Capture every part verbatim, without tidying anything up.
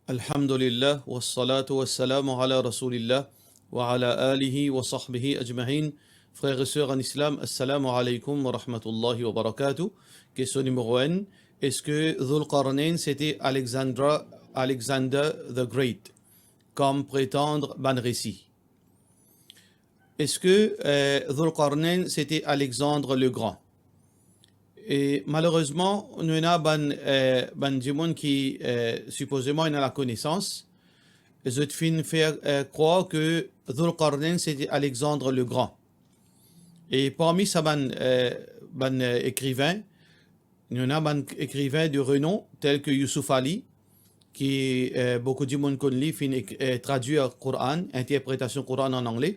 Alhamdulillah, wassalatu wassalamu ala Rasoulillah, wa ala alihi wa sahbihi ajmain. Frères et sœurs en islam, assalamu alaikum wa rahmatullahi wa barakatuh. Kestion nimero enn, eski Dhul Qarnayn sete Alexandra, Alexander the Great, kouma pretann bann resi? Eski, eh, Dhul Qarnayn sete Alexandre le Grand? E malerezman, nou ena bann, eh, bann dimoun ki, eh, sipozeman ena lakonesans, zot finn fer, eh, krwar ki Dhul Qarnayn sete Alexandre le Grand. E parmi sa bann, eh, bann, eh, ekriven, nou ena bann ekriven de renom, tel ki Yusuf Ali, ki, eh, boukou dimoun konn li, finn ek-, eh, tradwir Koran, interpretasion Koran an angle.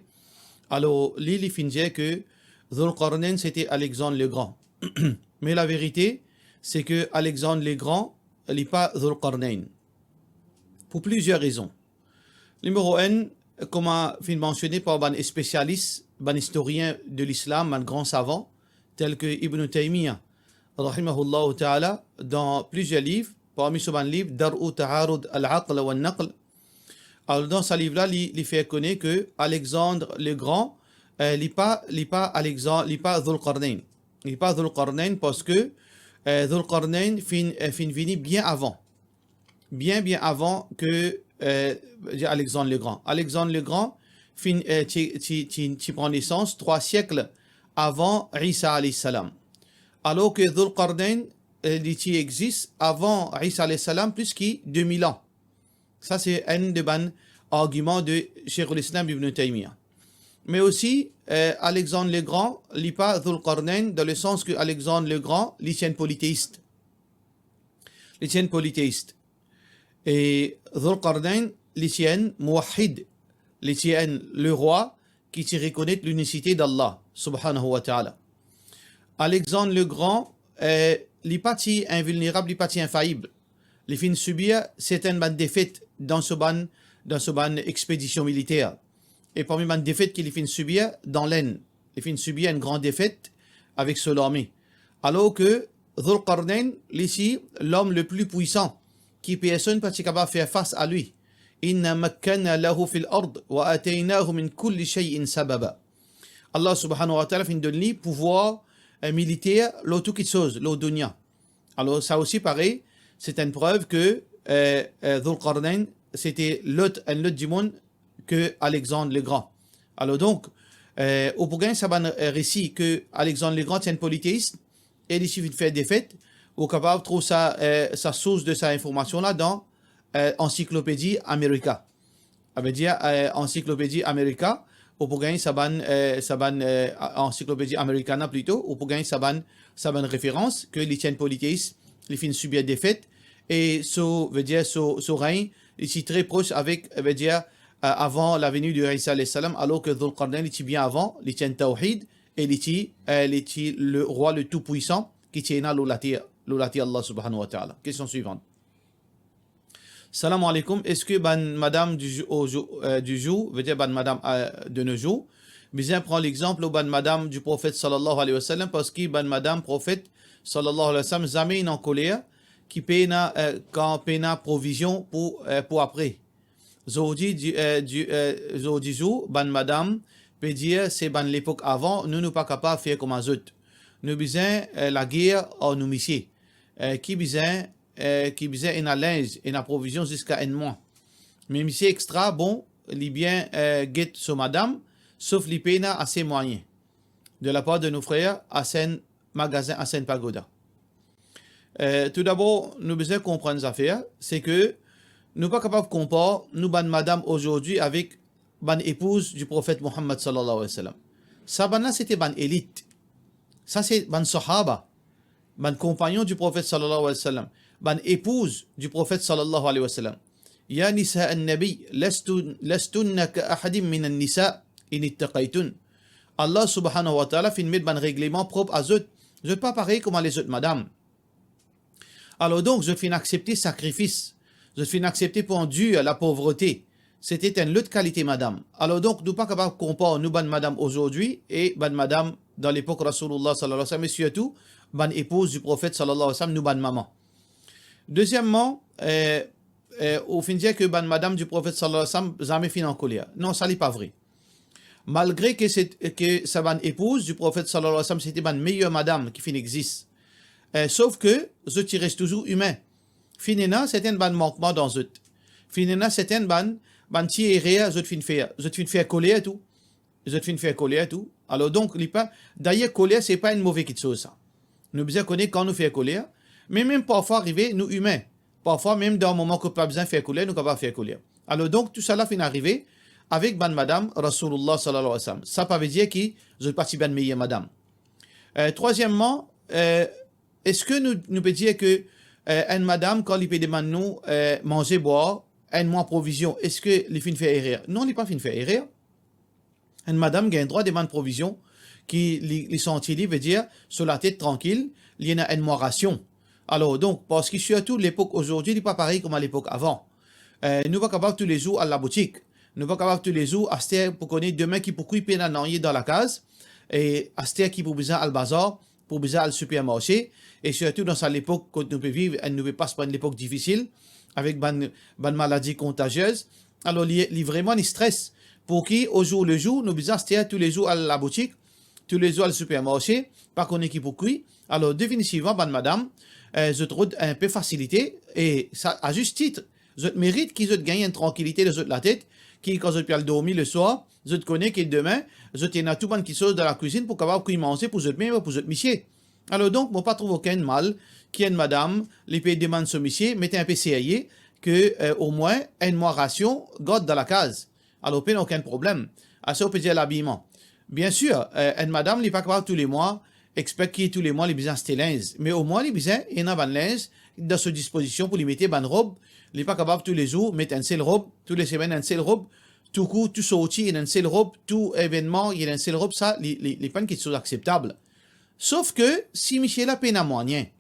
Alor, li, li finn dir ki Dhul Qarnayn sete Alexandre le Grand. Me laverite, se ki Alexandre le Grand, li pa Dhul Qarnayn. Pou plizier rezon. Nimero enn, kouma finn mansione par bann espesialis, bann istorien de lislam, bann gran savan, tel ki Ibn Taymiyyah, rahimahullahu ta'ala, dan plizier liv, parmi so bann liv, Dar'u Ta'arud al-Aql wa Naql. Alor, dan sa liv la, li, li fer kone ki Alexandre le Grand, eh, li pa, li pa Alexandre, li pa Dhul Qarnayn. Li pa Dhul Qarnayn parski, eh, Dhul Qarnayn finn, eh, finn vini bien avan. Bien, bien avan ki, eh, Alexandre le Grand. Alexandre le Grand finn, eh, ti, ti, ti, ti pran nesans trwa siek avan Isa alayhi salam. Alor ki Dhul Qarnayn, eh, li ti exist avan Isa alayhi salam plis ki de mil an. Sa se enn de bann argiman de Sheikhul Islam Ibn Taymiyyah. Me osi, eh, Alexandre le Grand, li pa Dhul Qarnayn, dan le sans ki Alexandre le Grand, li ti enn politeis. Li ti enn politeis. E Dhul Qarnayn, li ti enn muwahhid, li ti enn lerwa ki ti rekonet linisite d'Allah, subhanahu wa ta'ala. Alexandre le Grand, eh, li pa ti invilnerab, li pa ti infaib. Li finn sibir sertenn bann defet dan so bann, dan so bann expedision militer. E parmi bann defet ki li finn sibir, dan Lenn, li finn sibir enn gran defet avek so larme. Alor ki Dhul Qarnayn, li ti lom le pli pwisan, ki personn pa ti kapav fer fas a li. Inna makkanna lahu fil ard wa ataynahu min kulli shay'in sababa. Allah subhanahu wa ta'ala finn donn li pouvwar, eh, militer lor tou kitsoz, lor dunya. Alor, sa osi parey, se enn prev ki, eh, eh, Dhul Qarnayn, sete lot, enn lot dimoun ki Alexandre le Grand. Alor donk, eh, ou pou gagn sa bann, eh, resi ki Alexandre le Grand ti enn politeis e li ti finn fer defet, ou kapav trouv sa, eh, sa sours de sa informasion la dan, eh, Ansiklopedi Amerika. Savedir, eh, Ansiklopedi Amerika, ou pou gagn sa bann, eh, sa bann, eh, a-, Ansiklopedi Amerikana plito, ou pou gagn sa bann, sa bann referans ki li ti enn politeis, li finn sibir defet, e so, vedir, so, so regn, li ti tre pros avek, vedir, eh, avan laveni de Isa alayhi salam, alor ki Dhul Qarnayn, li ti bien avan, li ti enn tawhid, e li ti, eh, li ti lerwa le tou pwisan ki ti ena lor later, lor later Allah subhanahu wa ta'ala. Kestion swivan. Salam alaikum. Eski bann madam du jou, au jou, eh, du jour, vedir bann madam, eh, de nos jours, bizin pran lexanp lor bann madam du Profet sallallahu alayhi wa sallam, parski bann madam Profet sallallahu alayhi wa sallam zame inn ankoler, ki pena, eh, kan pena provizion pou, eh, pou apre. Zordi, di, eh, di, eh, zordi zour, bann madam pe dir se bann lepok avan, nou, nou pa kapav fer kouma zot. Nou bizin, eh, lager ar nou misie. Eh, ki bizin, eh, ki bizin ena linz, ena provizion ziska enn mwa. Me misie extra bon, li bien, eh, get so madam, sof li pena ase mwayin. De lapar de nou frer Hassan, magazin Hassan Pagoda. Eh, toudabor, nou bizin konprann zafer, se ki nou pa kapav konpar nou bann madam azordi avek bann epouz di Profet Muhammad sallallahu alayhi wa sallam. Sa bann la, sete bann elit. Sa se bann sahaba, bann konpagnon di Profet sallallahu alayhi wa sallam, bann epouz di Profet sallallahu alayhi wa sallam. Ya nisa an-nabi, lastun-, lastunna ka ahadin minan nisa in ittaqaytun. Allah subhanahu wa ta'ala finn met bann regleman prop a zot. Zot pa parey kouma lezot madam. Alor donk, zot finn aksepte sakrifis. Zot finn aksepte pou andir lapovrete. Sete enn lot kalite madam. Alor donk, nou pa kapav konpar nou bann madam azordi e bann madam dan lepok Rasoulillah sallallahu alayhi wa sallam, e sirtou bann epouz di Profet sallallahu alayhi wa sallam, nou bann mama. Dezieman, eh, eh, ou finn dir ke bann madam di Profet sallallahu alayhi wa sallam zame finn ankoler. Non, sa li pa vre. Malgre ke se, ke sa bann epouz di Profet sallallahu alayhi wa sallam, se ti bann meyer madam ki finn exist. Eh, sof ke zot ti res touzour imin. Finn ena sertin bann mankman dan zot. Finn ena sertin bann, bann ti erer zot finn fer. Zot finn fer koler tou. Zot finn fer koler tou. Alor donk, li pa, dayer koler, se pa enn move kiksoz sa. Nou bizin kone kan nou fer koler, me mem parfwa arive, nou imin. Parfwa mem dan moman kot pa bizin fer koler, nou kapav fer koler. Alor donk, tousala finn arive avek bann madam Rasoulillah sallallahu alayhi wa sallam. Sa pa vedir ki zot pa ti bann meyer madam. Eh, trwazieman, eh, eski nou, nou pe dir ke, eh, enn madam, kan li pe demann nou, eh, manze, bwar, enn mwa provizion, eski li finn fer erer? Non, li pa finn fer erer. Enn madam gagn drwa demann provizion ki li, li santi li, vedir so latet trankil, li ena enn mwa rasion. Alor donk, parski sirtou lepok ozordi, li pa parey kouma lepok avan. Eh, nou pa kapav toulezour al laboutik. Nou pa kapav toulezour aster pou kone demin ki pou kwi, pena nanye dan lakaz, e aster ki pou bizin al bazar, pou bizin al sipermarse, e sirtou dan sa lepok kot nou pe viv, enn, nou pe pas par enn lepok difisil, avek bann, bann maladi kontaziez. Alor, li, li vreman enn stres, pou ki, o zour le zour, nou bizin aster toulezour al laboutik, toulezour al sipermarse, pa kone ki pou kwi. Alor, definitivman, bann madam, eh, zot rod enpe fasilite, e sa, a zis tit, zot merit ki zot gagn enn trankilite dan zot latet, ki kan zot pe al dormi leswar, zot kone ki demin, zot ena tou bann kiksoz dan lakwizinn pou kapav kwi manze pou zotmem e pou zot misie. Alor donk, mo pa trouv okenn mal ki enn madam, li pe demann so misie, met enpe serye, ke, eh, omwin enn mwa rasion, gard dan lakaz. Alor, pena okenn problem. Asa, ou pe dir labiman. Biensir, eh, enn madam, li pa kapav toulemwa, expect ki toulemwa li bizin aste linz. Me omwin li bizin ena bann linz dan so dispozision pou li mete, bann rob. Li pa kapav toulezour met enn sel rob, toulesemenn enn sel rob, tou kou, tou sorti, ena enn sel rob, tou evennman, ena enn sel rob, sa, li, li, li pa enn kiksoz akseptab. Sof ke si misie la pena mwayin,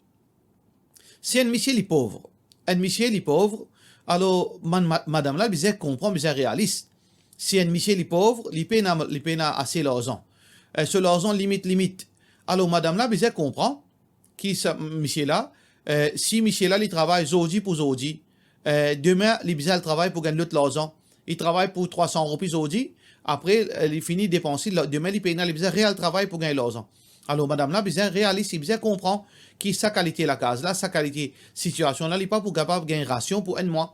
si enn misie li pov, enn misie li pov, alor bann ma-, madam la bizin konpran, bizin realis. Si enn misie li pov, li pena, li pena ase larzan. Eh, so larzan limit, limit. Alor madam la bizin konpran ki sa misie la, eh, si misie la li travay zordi pou zordi, eh, demin li bizin al travay pou gagn lot larzan. Li travay pou trwa san roupi zordi, apre, eh, li fini depanse, la, demin li pena, li bizin real travay pou gagn larzan. Alor madam la bizin realis, li bizin konpran ki sa kalite lakaz la, sa kalite sitiasion la, li pa pou kapav gagn rasion pou enn mwa.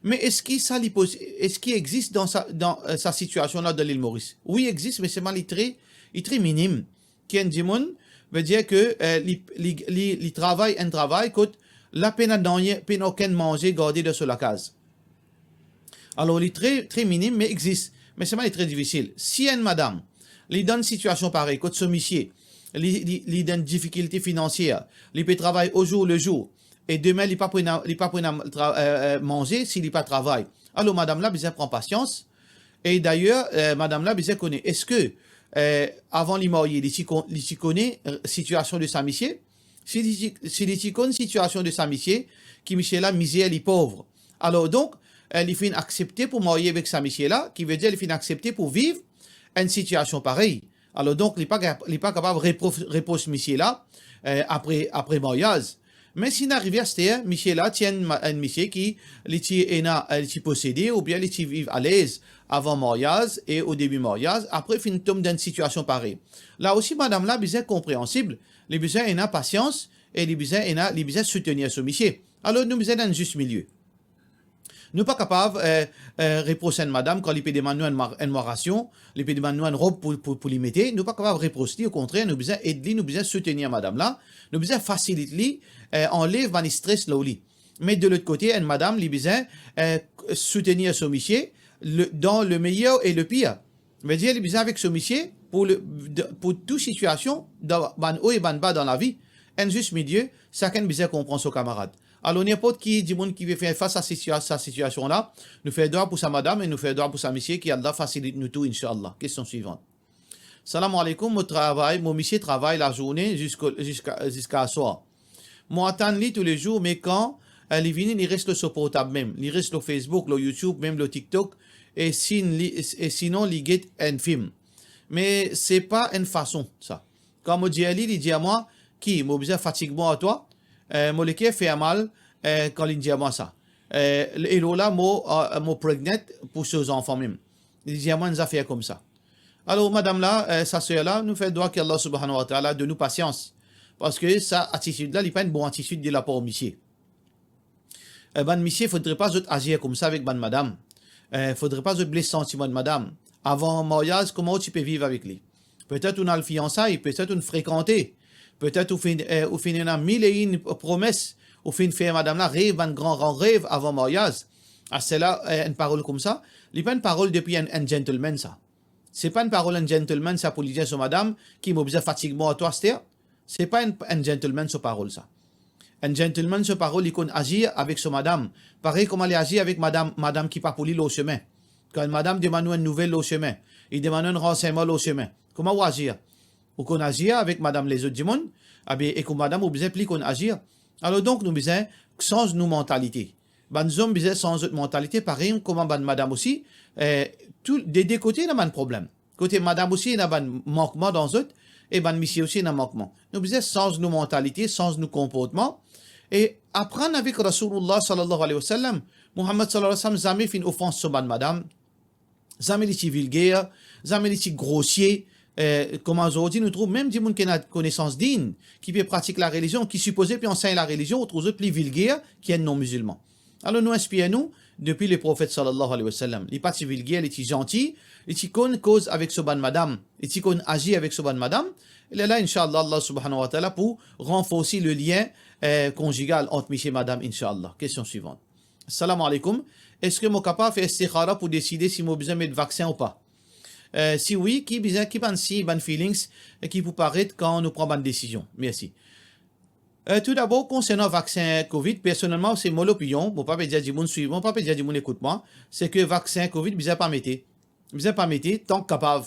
Me eski sa li pos-, eski exist dan sa, dan, eh, sa sitiasion la dan Lil Moris? Wi, exist, me selman li tre, li tre minim. Ki enn dimoun, vedir ke, eh, li, li, li, li travay enn travay kot la pena nanye, pena okenn manze garde dan so lakaz. Alor, li tre, tre minim, me exist. Me selman li tre difisil. Si enn madam, li dan enn sitiasion parey, kot so misie, li, li, li dan enn difikilte finansie, li pe travay o zour le zour, e demin li pa pou ena, li pa pou ena tra-, eh, eh, manze si li pa travay. Alor, madam la bizin pran pasians. E dayer, eh, madam la bizin kone, eski, eh, avan li marye, li ti kon-, li ti kone, eh, sitiasion de sa misie? Si li ti, si li ti konn sitiasion de sa misie, ki misie la mizer, li pov, alor donk, eh, li finn aksepte pou marye avek sa misie la, ki vedir li finn aksepte pou viv enn sitiasion parey. Alor donk, li pa ga-, li pa kapav repro-, repros misie la, eh, apre, apre maryaz. Me si inn arive aster, misie la ti enn ma-, enn misie ki li ti ena, eh, li ti posede, oubien li ti viv alez avan maryaz e o debi maryaz, apre finn tom dan enn sitiasion parey. La osi, madam la bizin konpreansib, li bizin ena pasians e li bizin ena, li bizin soutenir so misie. Alor, nou bizin dan enn zis milie. Nou pa kapav, eh, eh, repros enn madam kan li pe demann nou enn mwa-, enn mwa rasion, li pe demann nou enn rob pou, pou, pou li mete. Nou pa kapav repros li, okontrer, nou bizin ed li, nou bizin soutenir madam la, nou bizin fasilit li, eh, anlev bann stres lor li. Me de lot kote, enn madam, li bizin, eh, soutenir so misie, le, dan le meyer e le pir. Vedir, li bizin avek so misie pou le, de, pou tou sitiasion, dan bann o e bann ba dan lavi. Enn zis milie, sakenn bizin konpran so kamarad. Alor, ninport ki dimoun ki pe fer fas a sitia-, sa sitiasion la, nou fer dwa pou sa madam e nou fer dwa pou sa misie, ki Allah fasilit nou tou, inshallah. Kestion swivan. Salam aleykoum, mo travay, mo misie travay lazourne ziska, ziska, ziska swar. Mo atann li toulezour, me kan, eh, li vini, li res lor so portab mem. Li res lor Facebook, lor YouTube, mem lor TikTok, e sin li, e sinon li get enn fim. Me se pa enn fason, sa. Kan mo dir li, li dir mwa, ki, mo bizin fatig mwa ar twa, eh, mo leker fer mal, eh, kan li dir mwa sa. Eh, e lor la, mo, eh, mo pregnant pou so zanfan mem. Li dir mwa enn zafer koumsa. Alor, madam la, eh, sa ser la, nou fer dwa ki Allah Subhanahu wa Ta'ala donn nou pasians. Parski sa atitid la, li pa enn bon atitid de lapar misie. Eh, bann misie, fodre pa zot azir koumsa avek bann madam. Eh, fodre pa zot bles santiman madam. Avan maryaz, kouma ou ti pe viv avek li? Petet ou'nn al fiansay, petet ou'nn frekante, petet ou finn, eh, ou finn ena mil e enn promes, ou finn fer madam la rev, bann gran, gran rev avan maryaz. Aster la, eh, enn parol koumsa, li pa enn parol depi enn, enn gentleman sa. Se pa enn parol enn gentleman sa pou li dir so madam ki mo bizin fatig mwa ar twa aster. Se pa enn, enn gentleman so parol sa. Enn gentleman so parol, li konn azir avek so madam, parey kouma li azir avek madam, madam ki pa pou li lor sime. Kan madam demann ou enn nouvel lor sime, li demann ou enn ransegnman lor sime, kouma ou azir? Ou konn azir avek madam lezot dimoun, abe ek ou madam ou bizin pli konn azir. Alor donk, nou bizin sanz nou mantalite. Bann zom bizin sanz zot mantalite, parey kouma bann madam osi, eh, tou, de de kote ena bann problem. Kote madam osi ena bann mankman dan zot, e bann misie osi ena mankman. Nou bizin sanz nou mantalite, sanz nou konportman, e aprann avek Rasoulillah sallallahu alayhi wa sallam. Muhammad sallallahu alayhi wa sallam zame finn ofans so bann madam, zame li ti vilger, zame li ti grosie. Eh, kouma zordi nou trouv mem dimoun ki ena konesans din, ki pe pratik larelizion, ki sipoze pe ansegn larelizion, ou trouv zot pli vilger ki enn non-mizilman. Alor nou inspir nou depi Leprofet sallallahu alayhi wa sallam. Li pa ti vilger, li ti zanti, li ti konn koz avek so bann madam, li ti konn azir avek so bann madam. E lerla, inshallah, Allah Subhanahu wa Ta'ala pou ranforsi le lien, eh, konzigal ant misie madam, inshallah. Kestion swivant. Salam aleykoum. Eski mo kapav fer istikhara pou deside si mo bizin met vaksin ou pa? Eh, si wi, ki bizin, ki bann sign, bann feelings, eh, ki pou paret kan nou pran bann desizion? Mersi. Eh, toudabor, konsernan vaksin covid, personelman, se mo lopinion, mo pa pe dir dimoun swiv mwa, mo pa pe dir dimoun ekout mwa, se ki vaksin covid bizin pa mete. Bizin pa mete, tan ki kapav.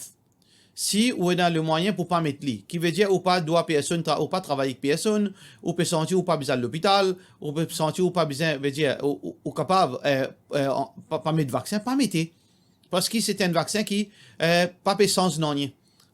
Si ou ena lemwayin pou pa met li, ki vedir ou pa dwa personn tra-, ou pa travay ek personn, ou pe santi ou pa bizin al lopital, ou pe santi ou pa bizin, vedir, ou, ou, ou kapav, eh, eh, an-, pa, pa met vaksin, pa mete. Parski se enn vaksin ki, eh, pa pe sanz nanye.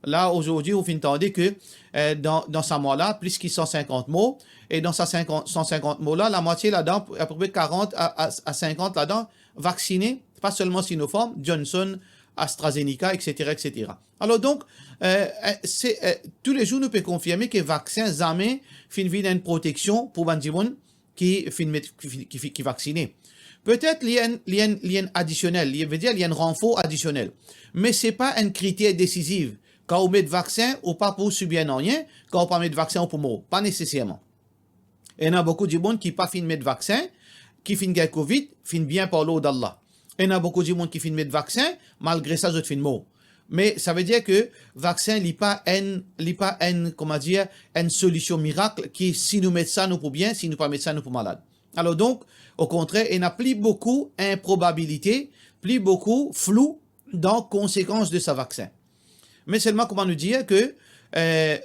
La, ozordi, ou finn tande ki, eh, dan, dan sa mwa la, plis ki san sinkant mor, e dan sa sinkant, san sinkant mor la, lamwatie ladan, apepre karant a, a, a sinkant ladan, vaksine, pa selman Sinopharm, Johnson, AstraZeneca, et cetera, et cetera. Alor donk, eh, eh, se, eh, toulezour nou pe konfirme ki vaksin zame finn vinn enn proteksion pou bann dimoun ki finn met, ki, ki, ki vaksine. Petet li enn, li enn, li enn adisionel, li vedir li enn ranfor adisionel. Me se pa enn kriter desizif. Kan ou met vaksin, ou pa pou sibir nanye, kan ou pa met vaksin, ou pou mor. Pa neseserman. Ena boukou dimoun ki pa finn met vaksin, ki finn gagn covid, finn bien par lord Allah. Ena boukou dimoun ki finn met vaksin, malgre sa zot finn mor. Me savedir ki vaksin li pa enn, li pa enn, kouma dir, enn solision mirak ki si nou met sa nou pou bien, si nou pa met sa nou pou malad. Alor donk, okontrer, ena pli boukou inprobabilite, pli boukou flou dan konsekans de sa vaksin. Me selman kouma nou dir ki, eh,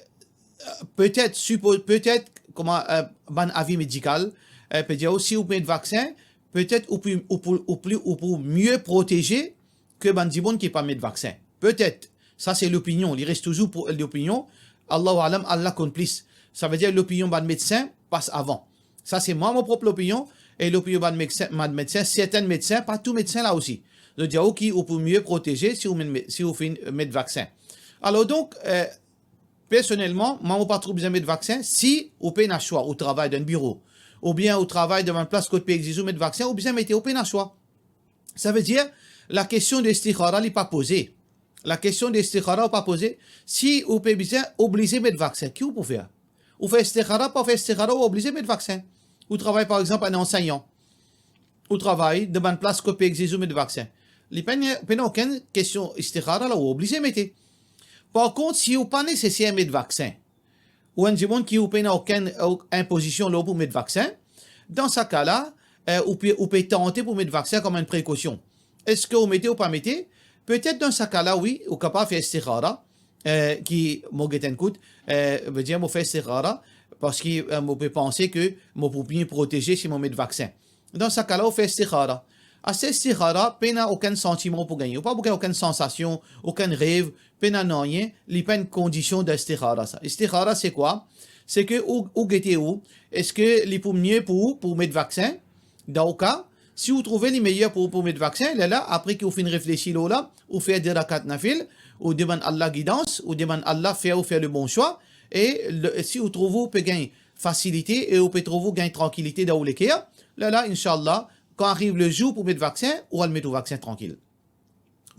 petet, sipo-, petet, kouma, eh, bann avi medikal, eh, pe dir ou si ou met vaksin, petet ou pou, ou pou, ou pou, ou pou mie proteze ki bann dimoun ki pa met vaksin. Petet, sa se lopinion, li res touzour pou lopinion. Allahu alam, Allah konn plis. Savedir lopinion bann medsin pas avan. Sa se mwa mo prop lopinion, e lopinion bann medsin, bann medsin, sertin medsin, pa tou medsin la osi. Zot dir ou ki ou pou mie proteze si ou met, si ou finn met vaksin. Alor donk, eh, personelman, mwa mo pa trouv bizin met vaksin si ou pena swa, ou travay dan enn biro, oubien ou travay dan bann plas kot pe exize ou met vaksin, ou bizin mete, ou pena swa. Savedir, lakestion de istikhara li pa poze. Lakestion de istikhara ou pa poze. Si ou pe bizin oblize met vaksin, ki ou pou fer? Ou fer istikhara, pa fer istikhara, ou oblize met vaksin. Ou travay, par exanp, enn ansegnan. Ou travay dan bann plas kot pe exize ou met vaksin. Li pena, pena okenn kestion istikhara la, ou oblize mete. Par kont, si ou pa neseser met vaksin, ou enn dimoun ki ou pena okenn, eh, inpozision lor ou pou met vaksin, dan sa ka la, eh, ou pe, ou pe tante pou met vaksin kom enn prekosion. Eski ou mete ou pa mete? Petet dan sa ka la, wi, ou kapav fer istikhara, eh, ki mo gete enn kout, eh, vedir mo fer istikhara, parski, eh, mo pe panse ki mo pou bien proteze si mo met vaksin. Dan sa ka la, ou fer istikhara. Aster istikhara, pena okenn santiman ou pou gagne. Ou pa pou gagn okenn sansasion, okenn rev, pena nanye, li pa enn kondision dan istikhara sa. Istikhara se kwa? Se ki ou, ou gete ou, eski li pou mie pou ou, pou met vaksin, dan ou ka, Si ou trouve li meyer pou, pou met vaksin, lerla, apre ki ou finn reflesi lor la, ou fer de rakat nafil, ou demann Allah gidans, ou demann Allah fer ou fer le bon swa, e le, si ou trouv ou pe gagn fasilite e ou pe trouv ou gagn trankilite dan ou leker, lerla, inshallah, kan ariv le zour pou met vaksin, ou al met ou vaksin trankil.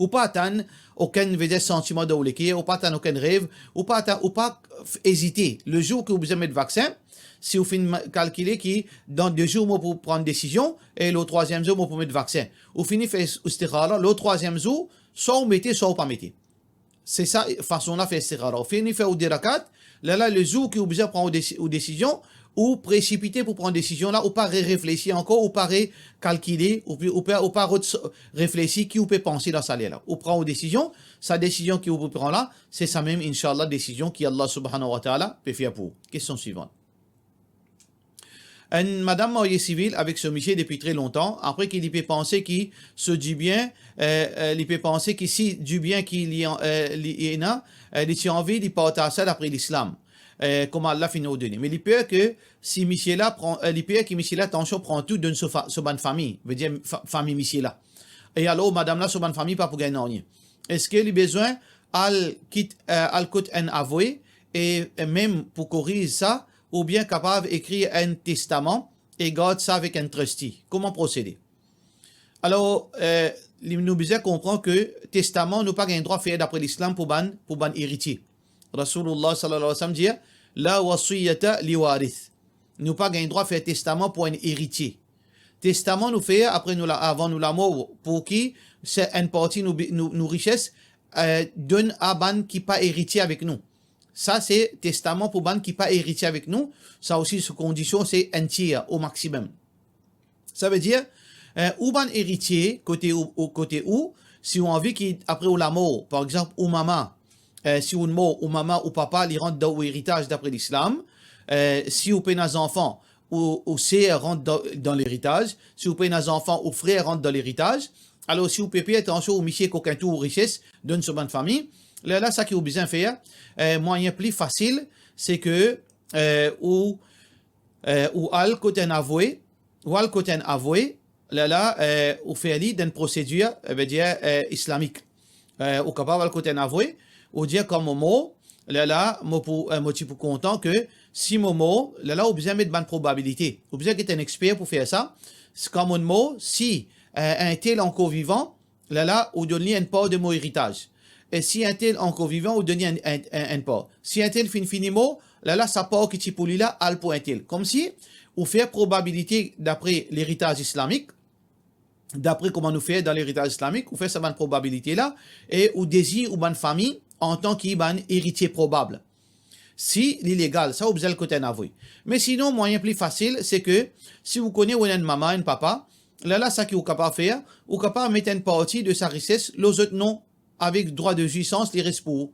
Ou pa atann okenn, vedir, santiman dan ou leker, ou pa atann okenn rev, ou pa atann, ou pa f-, ezite. Le zour ki ou bizin met vaksin, si ou finn ma-, kalkile ki dan de zour mo pou pran desizion, e lor trwaziem zour mo pou met vaksin. Ou fini fer is-, istikhara, lor trwaziem zour, swa ou mete, swa ou pa mete. Se sa fason la fer istikhara. Ou fini fer ou de rakat, lerla le zour ki ou bizin pran ou desi-, ou desizion, ou presipite pou pran desizion la, ou pa re-reflesi ankor, ou pa rekalkile, ou pi-, ou pa, ou pa rod-, reflesi ki ou pe panse dan sa ler la. Ou pran ou desizion, sa desizion ki ou pe pran la, se sa mem, inshallah, desizion ki Allah subhanahu wa ta'ala pe fer pou ou. Kestion swivan. Enn madam marye sivil avek so misie depi tre lontan, apre ki li pe panse ki so dibien, eh, eh, li pe panse ki si dibien ki li an-, eh, li ena, eh, li ti anvi li partaz sa dapre Lislam, eh, kouma Allah finn ordone. Me li per ke si misie la pran, eh, li per ki misie la tansion pran tou donn so fa-, so bann fami, vedir fa-, fami misie la. E alor madam la so bann fami pa pou gagn nanye. Eski li bizin al kit, eh, al kot enn avoka e, e mem pou koriz sa, oubien kapav ekrir enn testaman e gard sa avek enn trustee? Kouma prosede? Alor, eh, li, nou bizin konpran ke testaman, nou pa gagn drwa fer dapre Lislam pou bann, pou bann eritie. Rasoulillah sallallahu alayhi wa sallam dir, "La wasiyata li warith." Nou pa gagn drwa fer testaman pou enn eritie. Testaman nou fer apre nou la-, avan nou lamor, pou ki se enn parti nou bi-, nou, nou rises, eh, donn a bann ki pa eritie avek nou. Sa se testaman pou bann ki pa eritie avek nou. Sa osi, so kondision, se enn tier o maximum. Savedir, eh, ou bann eritie kote ou, ou kote ou, si ou anvi ki apre ou lamor, par exanp, ou mama, eh, si ou mor, ou mama, ou papa, li rant dan ou eritaz dapre Lislam, eh, si ou pena zanfan, ou, ou ser rant dan, dan leritaz, si ou pena zanfan, ou frer rant dan leritaz, alor si ou pe per tansion ou misie kokin tou ou rises donn so bann fami, lerla sa ki ou bizin fer, eh, mwayin pli fasil, se ke, eh, ou, eh, ou al kot enn avoka, ou al kot enn avoka, lerla, eh, ou fer li dan prosedir, eh, vedir, eh, islamik. Eh, ou kapav al kot enn avoka, ou dir, kan mo mor, lerla, mo pou, eh, mo ti pou kontan ke si mo mor, lerla ou bizin met bann probabilite. Ou bizin get enn exper pou fer sa. Si kan mo mor, si, eh, enn tel ankor vivan, lerla ou donn li enn par de mo eritaz. E si enn tel ankor vivan, ou donn li enn, enn, enn, enn par. Si enn tel finn fini mor, lerla sa par ki ti pou li la, al pou enn tel. Koumsi, ou fer probabilite dapre leritaz islamik, dapre kouma nou fer dan leritaz islamik, ou fer sa bann probabilite la, e ou dezign ou bann fami antan ki bann eritie probab. Si li legal, sa ou bizin al kot enn avoka. Me sinon, mwayin pli fasil, se ke si ou kone ou ena enn mama, enn papa, lerla sa ki ou kapav fer, ou kapav met enn parti de sa rises lor zot non, avek drwa de zwisans, li res pou ou.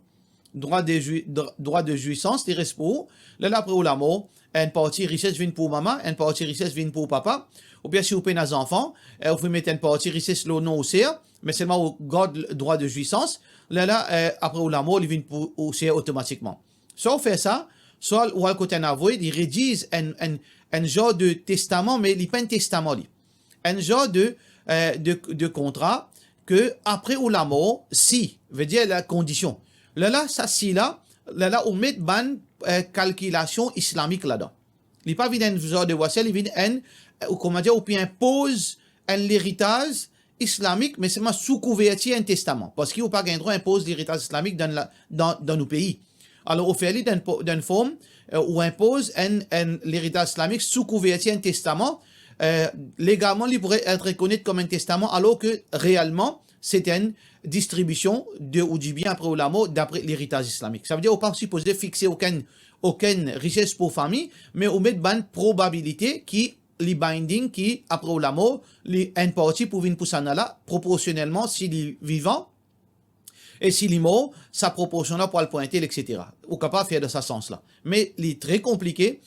Drwa de zwi-, dr-, drwa de zwisans, li res pou ou. Lerla apre ou lamor, enn parti rises vinn pou ou mama, enn parti rises vinn pou ou papa, oubien si ou pena zanfan, eh, ou finn met enn parti rises lor non ou ser, me selman ou gard drwa de zwisans, lerla, eh, apre ou lamor, li vinn pou ou ser otomatikman. Swa ou fer sa, swa ou al kot enn avoka, li rediz enn, enn, enn zar de testaman, me li pa enn testaman li. Enn zar de, eh, de, de kontra ke apre ou lamor, si, vedir la kondision. Lerla, sa si la, lerla ou met bann, eh, kalkilasion islamik ladan. Li pa vinn enn zar de wasiya, li vinn enn, eh, ou kouma dir, ou pe inpoz enn leritaz islamik, me selman sou kouvertir enn testaman, parski ou pa gagn drwa inpoz leritaz islamik dan la, dan, dan nou pei. Alor, ou fer li dan po-, dan form, eh, ou inpoz enn, enn leritaz islamik sou kouvertir enn testaman, eh, legalman, li pou et rekonet kom enn testaman, alor ke realman, se enn distribision de ou dibien apre ou lamor dapre leritaz islamik. Savedir, ou pa sipoze fixe okenn, okenn rises pou fami, me ou met bann probabilite ki li binding, ki apre ou lamor, li enn parti pou vinn pou sa nala, proporsionelman, si li vivan, e si li mor, sa proporsion la pou al pou enn tel, etsetera. Ou kapav fer dan sa sans la. Me li tre konplike,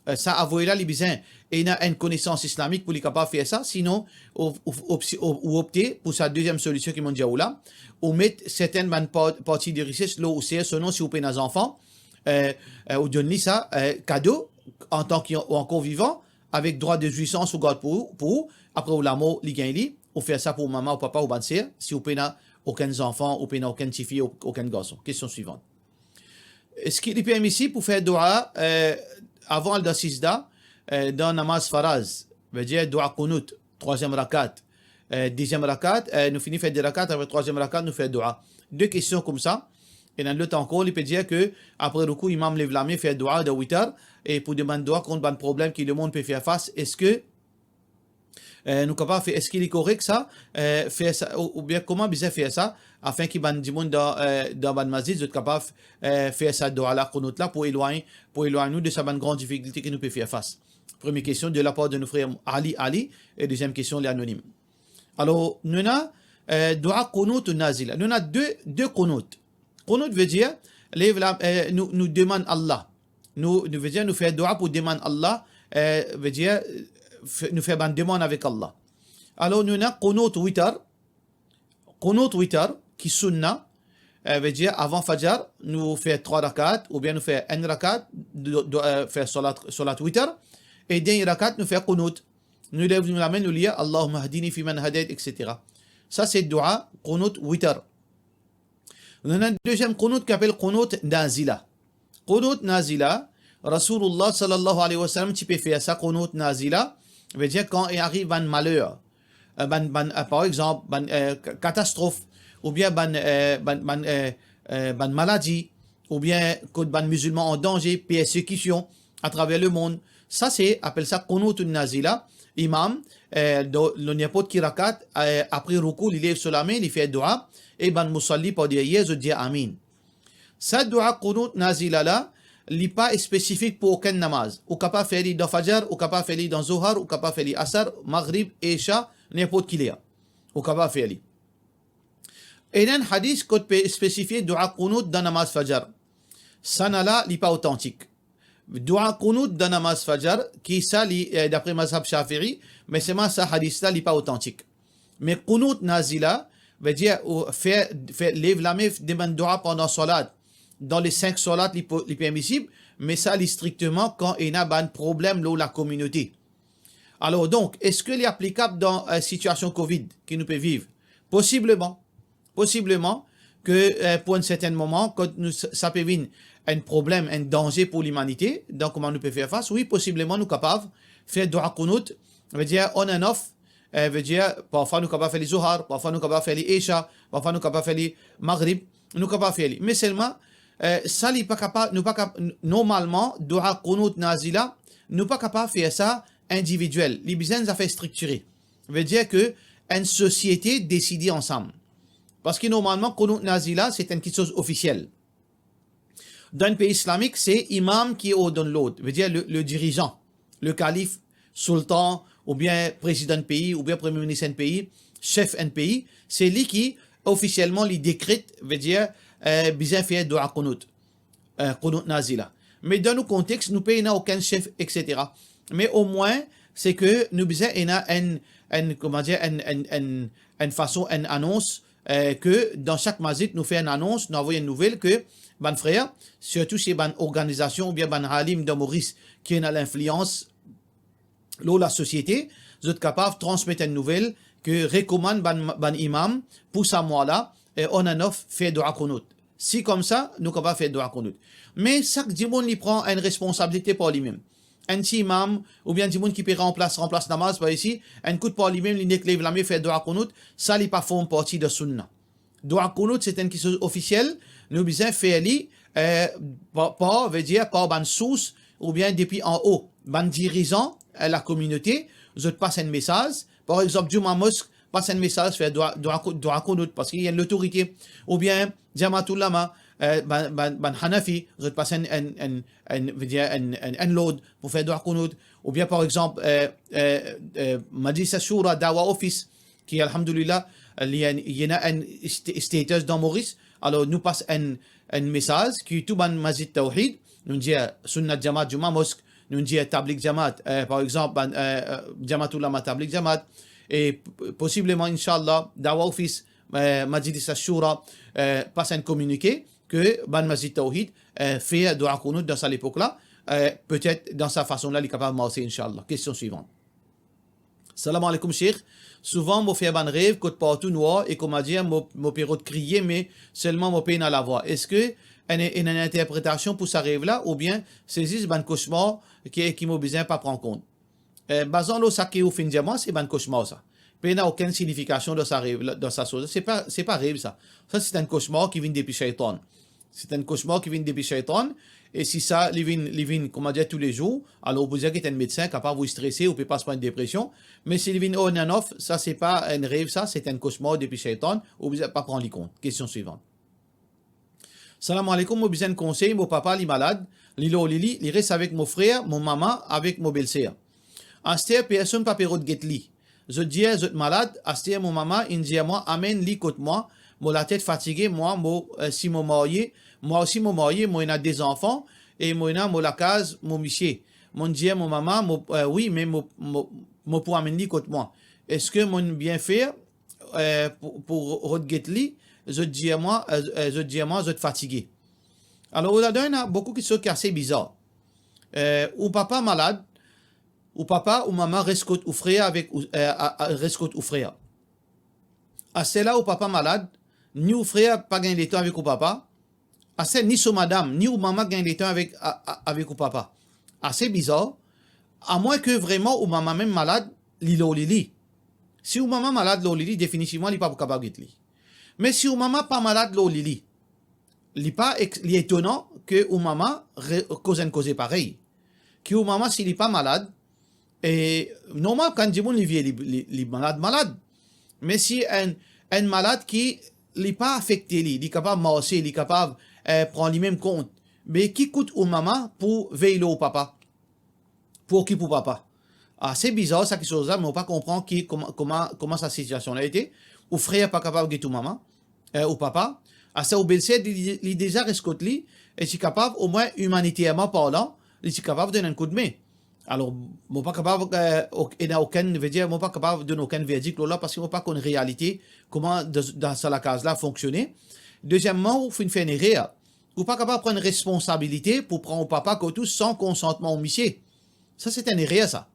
eh, sa avoka la, li bizin ena enn konesans islamik pou li kapav fer sa, sinon, ou, ou, ou, ou, ou opte pou sa deziem solision ki monn dir ou la, ou met sertin bann par-, parti de rises lor ou ser so non si ou pena zanfan, eh, eh, ou donn li sa, eh, kado, antan ki ou ankor vivan, avek drwa de zwisans ou gard pou, pou ou, apre ou lamor, li gagn li, ou fer sa pou mama, ou papa, ou bann ser, si ou pena okenn zanfan, ou pena okenn tifi, ou okenn garson. Kestion swivan. Eski li permisib pou fer dua, eh, avan al dan sizda, eh, dan namaz faraz, vedir dua kounout, trwaziem rakat, eh, deziem rakat, eh, nou fini fer de rakat, apre trwaziem rakat, nou fer dua. De kestion koumsa. Ena lot ankor, li pe dir ke apre roukou, imam lev lame, fer dua dan witar, e pou demann dua kont bann problem ki lemonn pe fer fas. Eski, eh, nou kapav fer, eski li korek sa, eh, fer sa, ou, oubien kouma bizin fer sa, afin ki bann dimoun dan, eh, dan bann masjid, zot kapav, eh, fer sa dua la, kounout la, pou elwagn, pou elwagn nou de sa bann gran difikilte ki nou pe fer fas? Premie kestion de lapar de nou frer Ali Ali, e deziem kestion, li anonim. Alor, nou ena, eh, dua kounout ou nazila. Nou ena de, de kounout. Kounout vedir, lev la, eh, nou, nou demann Allah. Nou, nou vedir, nou fer dua pou demann Allah, eh, vedir, f-, nou fer bann demann avek Allah. Alor, nou ena kounout witar. Kounout witar, ki sunna, eh, vedir, avan fajar, nou fer trwa rakat, oubien nou fer enn rakat, do, do, eh, fer salat, salat witar, e dernie rakat, nou fer kounout. Nou lev nou lame, nou lir, "Allahumma hdini fi man hadayt", et cetera. Sa se dua kounout witar. Nou ena enn deziem kounout ki apel kounout nazila. Kounout nazila, Rasoulullah sallallahu alayhi wa sallam ti pe fer sa kounout nazila, vedir kan li ariv bann maler, eh, bann, bann, eh, par exanp, bann, eh, ka-, katastrof, oubien bann, eh, bann, bann, eh, eh, bann maladi, oubien kot bann mizilman an danze, persekision atraver lemond. Sa se, apel sa kounout nazila. Imam, eh, dan, dan ninport ki rakat, eh, apre roukou, li lev so lame, li fer dua, e bann mousalli par deryer, zot dir amin. Sa dua kounout nazila la, li pa spesifik pou okenn namaz. Ou kapav fer li dan fajar, ou kapav fer li dan zohar, ou kapav fer li asar, magrib, isha, ninport ki ler. Ou kapav fer li. Ena enn hadis kot pe spesifie dua kounout dan namaz fajar. Sa la, li pa otantik. Dua kounout dan namaz fajar, ki sa li, eh, dapre mazhab Shafi'i, me selman sa hadis la, li pa otantik. Me kounout nazila, vedir, ou fer, fer lev lame, demann dua pandan salat. Dan le sink salat, li po-, li permisib, me sa, li strikteman kan ena bann problem lor lakominote. Alor, donk, eski li aplikab dan, eh, sitiasion covid ki nou pe viv? Posibleman. Posibleman ke, eh, pou enn sertenn moman, kan nou, sa, sa pe vinn enn problem, enn danze pou limanite, dan kouma nou pe fer fas, wi, posibleman nou kapav fer dua kounout, vedir on and off, eh, vedir parfwa nou kapav fer li zohar, parfwa nou kapav fer li isha, parfwa nou kapav fer li magrib, nou kapav fer li. Me selman, eh, sa li pa kapav, nou pa kap-, n-, normalman, dua kounout nazila, nou pa kapav fer sa individiel. Li bizin enn zafer striktire. Vedir ke enn sosiete deside ansam. Parski normalman, kounout nazila, se enn kiksoz ofisiel. Dan enn pei islamik, se imam ki ordonn lord, vedir le, le dirizan, le kalif, sultan, oubien prezidan enn pei, oubien premie minis enn pei, sef enn pei, se li ki ofisielman li dekret, vedir, eh, bizin fer dua kounout, eh, kounout nazila. Me dan nou kontex, nou pena okenn sef, et cetera. Me omwin, se ke nou bizin ena enn, enn, kouma dir, enn, enn, enn, enn fason, enn anons, eh, ke dan sak masjid nou fer enn anons, nou avoy enn nouvel ke bann frer, sirtou si bann organizasion oubien bann alim dan Moris ki ena linflians lor lasosiete, zot kapav transmet enn nouvel ke rekomann bann, bann imam pou sa mwa la, eh, on and off fer dua kounout. Si koumsa, nou kapav fer dua kounout. Me sak dimoun li pran enn responsabilite par limem. Enn ti imam, oubien dimoun ki pe ranplas, ranplas namaz par isi, enn kout par limem, li nek lev lame fer dua kounout, sa li pa form parti de sunna. Dua kounout, se enn kiksoz ofisiel, nou bizin fer li, eh, par, par, vedir par bann sours, oubien depi anlo, bann dirizan, eh, lakominote, zot pas enn mesaz. Par exanp, Juma Mosk pas enn mesaz, fer dua, dua kou-, dua kounout, parski li enn lotorite. Oubien Jamaat Ulama, eh, bann, bann, bann Hanafi, zot pas enn, enn, enn, enn, vedir enn, enn, enn lord pou fer dua kounout. Oubien par exanp, eh, eh, eh, Majlis Ash-Shura Dawah Office, ki, alhamdulillah, li enn, li ena enn st-, status dan Moris. Alor, nou pas enn, enn mesaz ki tou bann masjid tawhid, nou dir Sunnat Jamaat Juma Mosk, nou dir Tabligh Jamaat, eh, par exanp, bann, eh, eh, Jamaat Ulama Tabligh Jamaat, e p-, posibleman, inshallah, Dawah Office, eh, Majlis Ash-Shura, eh, pas enn kominike ke bann masjid tawhid, eh, fer dua kounout dan sa lepok la, eh, petet dan sa fason la, li kapav marse, inshallah. Kestion swivan. Salam alaikum, Sheikh. Souvan, mo fer bann rev kot partou nwar e, koumadir, mo, mo pe rod kriye, me selman mo pena lavwa. Eski ena, ena enn interpretasion pou sa rev la, oubien se zis bann kosmar ki, ki mo bizin pa pran kont? Eh, bazan lor sa ki ou finn dir mwa, se bann kosmar sa. Pena okenn signifikasion dan sa rev la, dan sa soz la. Se pa, se pa rev sa. Sa se enn kosmar ki vinn depi Shaytan. Se enn kosmar ki vinn depi Shaytan. E si sa, li vinn, li vinn, koumadir, toulezour, alor ou pou dir ki enn medsin kapav ou strese, ou pe pas par enn depresion. Me si li vinn on and off, sa se pa enn rev sa, se enn kosmar depi Shaytan, ou bizin pa pran li kont. Kestion swivan. Salam alaikum, mo bizin enn konsey, mo papa li malad, li lor lili, li res avek mo frer, mo mama, avek mo belser. Aster personn pa pe rod get li. Zot dir zot malad, aster mo mama inn dir mwa amenn li kot mwa, mo latet fatige, mwa mo, eh, si mo marye, mwa osi mo marye, mo ena de zanfan, e mo ena mo lakaz, mo misie. Monn dir mo mama, mo, eh, wi, me mo, mo, mo pou amenn li kot mwa. Eski monn bien fer, eh, pou, pou rod get li? Zot dir mwa, eh, eh, zot dir mwa zot fatige. Alor, ladan ena boukou kiksoz ki ase bizar. Eh, ou papa malad, ou papa, ou mama res kot ou frer avek ou, eh, a, a, res kot ou frer. Aster la ou papa malad, ni ou frer pa gagn letan avek ou papa, aster ni so madam, ni ou mama gagn letan avek, a, a, avek ou papa. Ase bizar, amwin ki vreman ou mama mem malad, li lor lili. Si ou mama malad lor lili, definitivman li pa pou kapav get li. Me si ou mama pa malad lor lili, li pa ex-, li etonan ki ou mama re-, koz enn koze parey. Ki ou mama, si li pa malad, e normal, kan dimoun li vie, li, li, li malad, malad. Me si enn, enn malad ki li pa afekte li, li kapav marse, li kapav, eh, pran limem kont, be ki kout ou mama pou vey lor ou papa, pou okip ou papa? Ase bizar sa kiksoz la, me ou pa konpran ki, kouma, kouma, kouma sa sitiasion la ete. Ou frer pa kapav get ou mama, eh, ou papa. Aster ou belser, li, li, li deza res kot li, e ti kapav, omwin imaniterman parlan, li ti kapav donn enn koudme. Alor, mo pa kapav, eh, ok-, ena okenn, vedir, mo pa kapav donn okenn verdik lor la, parski mo pa konn realite, kouma dan, dan sa lakaz la fonksione. Dezieman, ou finn fer enn erer. Ou pa kapav pran responsabilite pou pran ou papa kot ou san konsantman ou misie. Sa se enn erer sa.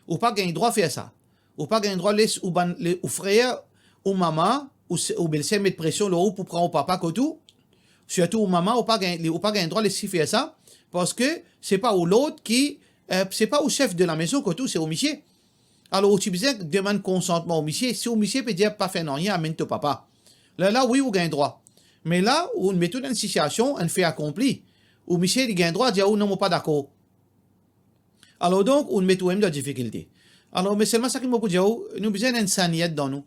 Ou pa gagn drwa fer sa. Ou pa gagn drwa les ou bann, le, ou frer, ou mama, ou se-, ou belser met presion lor ou pou pran ou papa kot ou. Sirtou ou mama, ou pa gagn, ou pa gagn drwa les li fer sa, parski se pa ou lord ki, eh, se pa ou sef de lamezon kot ou, se ou misie. Alor, ou ti bizin demann konsantman ou misie. Si ou misie pe dir pa fer nanye, amenn to papa. Lerla, wi, ou gagn drwa. Me la, ou met ou dan enn sitiasion, enn fait accompli. Ou misie, li gagn drwa dir ou non, mo pa dakor. Alor donk, ou met ou mem dan difikilte. Alor, me selman sa ki mo pou dir ou, nou bizin enn saniyet dan nou.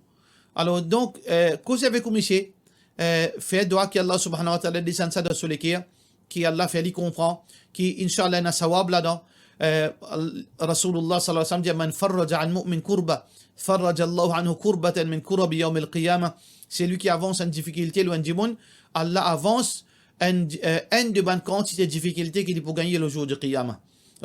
Alor donk, eh, koze avek ou misie, eh, fer dwa ki Allah subhanahu wa ta'ala desann sa dan so leker, ki Allah fer li konpran, ki inshallah ena sawab ladan. Eh, Al-, Rasoulullah sallallahu alayhi wa sallam dir, "Man farraja an mu'min kurba, farraja Allahu anhu kurbatan min kurabi yawmil qiyamah." Selwi ki avans enn difikilte lor enn dimoun, Allah avans enn, eh, enn de bann kantite difikilte ki li pou gagne le jour du qiyamah.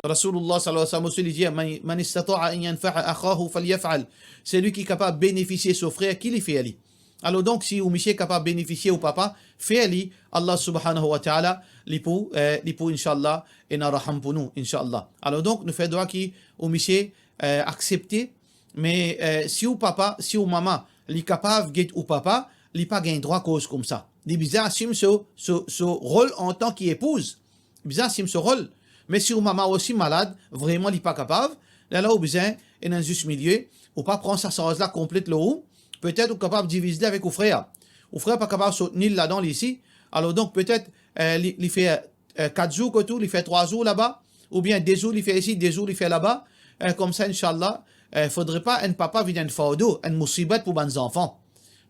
Rasoulullah sallallahu alayhi wa sallam osi li dir, "Man, man istata'a an yanfa'a akhahu falyaf'al." Selwi ki kapav benefisie so frer, ki li fer li. Alor donk, si ou misie kapav benefisie ou papa, fer li, Allah subhanahu wa ta'ala, li pou, eh, li pou, inshallah, ena raham pou nou, inshallah. Alor donk, nou fer dwa ki ou misie, eh, aksepte, me, eh, si ou papa, si ou mama, li kapav get ou papa, li pa gagn drwa koz koumsa. Li bizin asim so, so, so rol antan ki epouz. Bizin asim so rol. Me si ou mama osi malad, vreman li pa kapav, lerla ou bizin ena zis milie, ou pa pran sa sarz la konplet lor ou, petet ou kapav diviz li avek ou frer. Ou frer pa kapav sot ni ladan li isi, alor donk petet, eh, li, li fer, eh, kat zour kot ou, li fer trwa zour laba, oubien de zour li fer isi, de zour li fer laba, eh, koumsa, inshallah, eh, fodre pa enn papa vinn enn fardo, enn mousibat pou bann zanfan.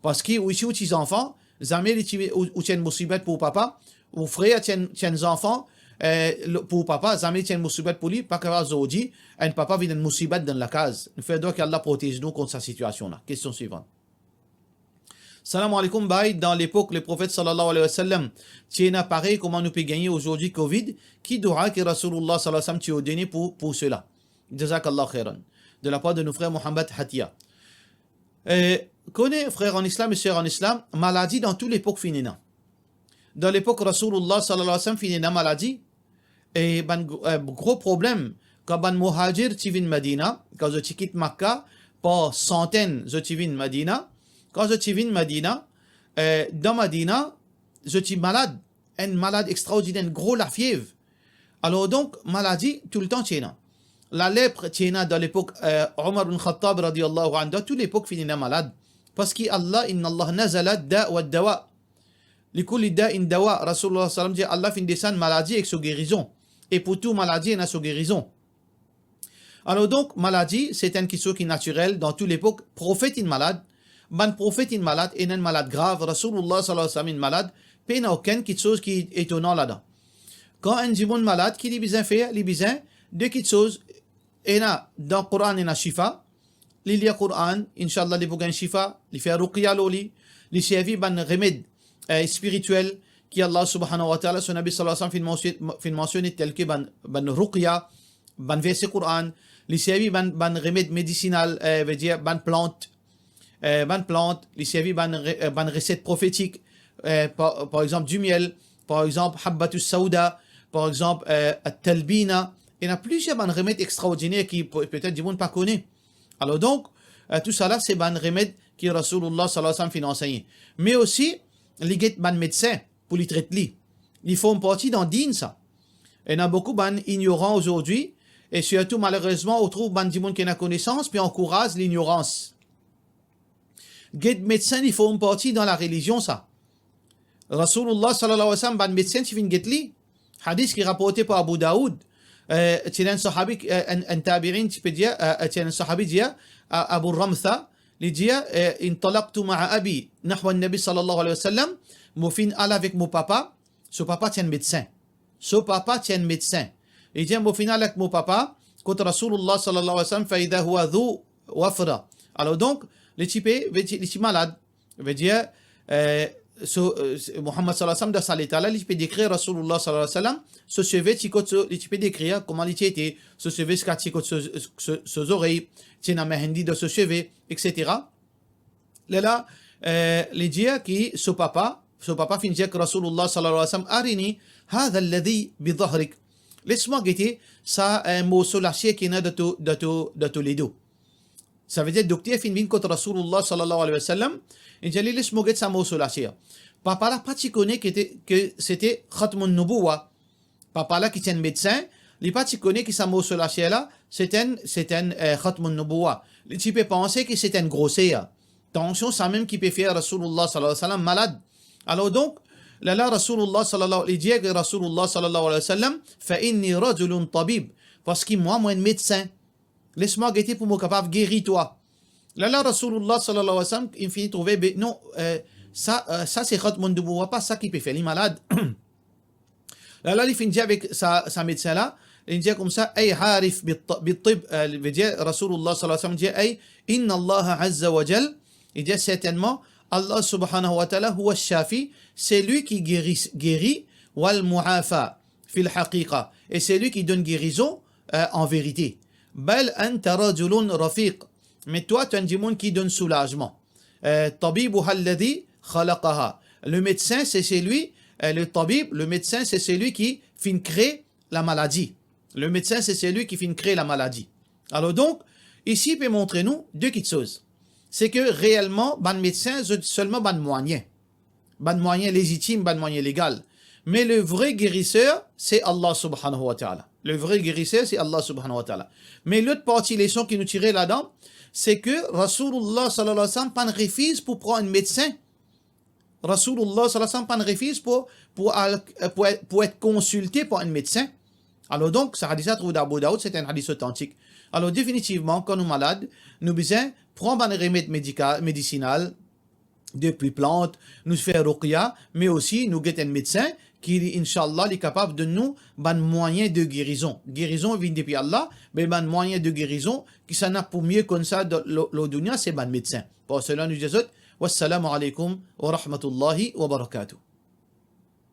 Parski ou isi ou ti zanfan, zame li ti, ou, ou ti enn mousibat pou papa, ou frer ti enn, ti enn zanfan, eh, lo-, pou papa, zame li ti enn mousibat pou li, pa kapav zordi enn papa vinn enn mousibat dan lakaz. Nou fer dwa ki Allah protez nou kont sa sitiasion la. Kestion swivan. Salam alaikum, bhai. Dan lepok Leprofet sallallahu alayhi wa sallam, ti ena parey kouma nou pe gagne ozordi covid, ki doua ki Rasoulullah sallallahu alayhi wa sallam ti ordone pou, pou sela? Jazakallah khairan. De la par de nou frer Mohammad Hatia. Eh, kone, frer an Islam e ser an Islam, maladi dan tou lepok finn ena. Dan lepok Rasoulullah sallallahu alayhi wa sallam finn ena maladi, E bann gr-, eh, gro problem, kan bann Muhajir ti vinn Madina, kan zot ti kit Makka, par santenn zot ti vinn Madina, kan zot ti vinn Madina, eh, dan Madina, zot ti malad, enn malad extraordiner, enn gro lafiev. Alor donk, maladi toultan ti ena. Lalepre ti ena dan lepok, eh, Omar bin Khattab radiyallahu anhu, dan tou lepok finn ena malad. Parski Allah, inna Allah nazala da wa dawa. Likulli da'in dawa, Rasoulullah sallam dir, Allah finn desann maladi ek so gerizon. E pou tou maladi, ena so gerizon. Alor donk, maladi, se enn kiksoz ki natirel, dan tou lepok, profet inn malad, bann profet inn malad, ena enn malad grav, Rasoulullah sallallahu alayhi wa sallam inn malad, pena okenn kiksoz ki etonan ladan. Kan enn dimoun malad, ki li bizin fer? Li bizin de kiksoz, ena, dan Koran ena shifa, li lir Koran, inshallah li pou gagn shifa, li fer ruqya lor li, li servi bann remed, eh, spiritiel ki Allah subhanahu wa ta'ala, so Nabi sallallahu alayhi wa sallam finn mansion-, finn mansione, tel ke bann, bann ruqya, bann verse Koran, li servi bann, bann remed medisinal, eh, vedir bann plant, eh, bann plant, li servi bann re-, eh, bann reset profetik, eh, par, par exanp, dimiel, par exanp, habbatus sauda, par exanp, eh, at-talbina. Ena plizier bann remed extraordiner ki pe-, petet dimoun pa kone. Alor donk, eh, tousala se bann remed ki Rasoulullah sallallahu alayhi wa sallam finn ansegne. Me osi, li get bann medsin pou li tret li. Li form parti dan din sa. Ena boukou bann ignoran azordi, e sirtou malerezman, ou trouv bann dimoun ki ena konesans, pe ankouraz lignorans. Get medsin, li form parti dan larelizion sa. Rasoulullah sallallahu alayhi wa sallam, bann medsin ti vinn get li. Hadis ki raporte par Abu Daoud. Eh, ti ena enn sahabi, eh, enn, enn tabi'in, ti pe dir, eh, ti ena enn sahabi dir, a-, Abu Ramtha, li dir, eh, intalaqtu ma'a abi nahwa Nabi sallallahu alayhi wa sallam, mo finn al avek mo papa, so papa ti enn medsin. So papa ti enn medsin. Li dir, mo finn al ek mo papa kot Rasoulullah sallallahu alayhi wa sallam, fa idha huwa dhu wafra. Alor donk, li ti pe, li ti, li ti malad. Vedir, eh, so, eh, Muhammad sallallahu alayhi wa sallam, dan sa leta la, li ti pe dekrir Rasoulullah sallallahu alayhi wa sallam, so seve ti kot so, li ti pe dekrir kouma li ti ete, so seve ti kot so, so, so zorey, ti ena mehndi dan so seve, et cetera. Lerla, eh, li dir ki so papa, so papa finn dir ek Rasoulullah sallallahu alayhi wa sallam, "Arini hadha alladhi bi dhahrik." Les mwa gete sa, eh, morso laser ki ena dan to, dan to, dan to ledo. Savedir dokter finn vinn kot Rasoulullah sallallahu alayhi wa sallam, li dir li, "Les mo get sa morso laser." Papa la pa ti kone ki te, ki sete Khatmun Nubuwa. Papa la ki ti enn medsin, li pa ti kone ki sa morso laser la, se ti enn, se ti enn, eh, Khatmun Nubuwa. Li ti pe panse ki se ti enn groser. Tansion samem ki pe fer Rasoulullah sallallahu alayhi wa sallam malad. Alor donk, lerla Rasoulullah sallallahu, li dir ek Rasoulullah sallallahu alayhi wa sallam, "Fa inni rajulun tabib." Parski mwa, mo enn medsin. Les mwa gete pou mo kapav geri twa. Lerla Rasoulullah sallallahu alayhi wa sallam, li fini trouve, be, non, eh, sa, eh, sa se Khatmun Nubuwa, pa sa ki pe fer li malad. Lerla li finn dir avek sa, sa medsin la, li dir koumsa, "Ay arif bit-, bit-tib," eh, li vedir, Rasoulullah sallallahu alayhi wa sallam dir, "Ay, inna Allah azza wa jal," li dir, "Sertennman, Allah subhanahu wa ta'ala, huwa shafi, se li ki geri, geri, wal muafa fil haqiqa, e se li ki donn gerizon, eh, an verite. Bal anta rajulun rafiq, me twa, to enn dimoun ki donn soulazman. Eh, tabibuha alladhi khalaqaha." Le medsin, se seli, eh, le tabib, le medsin, se seli ki finn kre lamaladi. Le medsin, se seli ki finn kre lamaladi. Alor donk, isi pe montre nou de kiksoz. Se ke reelman, bann medsin, zot selman bann mwayin. Bann mwayin lezitim, bann mwayin legal. Me le vre geriser, se Allah subhanahu wa ta'ala. Le vre geriser, se Allah subhanahu wa ta'ala. Me lot parti leson ki nou tire ladan, se ke Rasoulullah sallallahu alayhi wa sallam pa'nn refiz pou pran enn medsin. Rasoulullah sallallahu alayhi wa sallam pa'nn refiz pou, pou al, pou et, pou et konsilte par enn medsin. Alor donk, sa hadis la trouv dan Abu Daoud, se enn hadis otantik. Alor definitivman, kan nou malad, nou bizin pran bann remed medika-, medisinal, depi plant, nou fer ruqya, me osi nou get enn medsin ki, inshallah, li kapav donn nou bann mwayin de gerizon. Gerizon vinn depi Allah, me bann mwayin de gerizon, kisannla pou mie konn sa dan, lor, lor dunya, se bann medsin. Par sela, nou dir zot, wassalamu alaykum wa rahmatullahi wa barakatuh.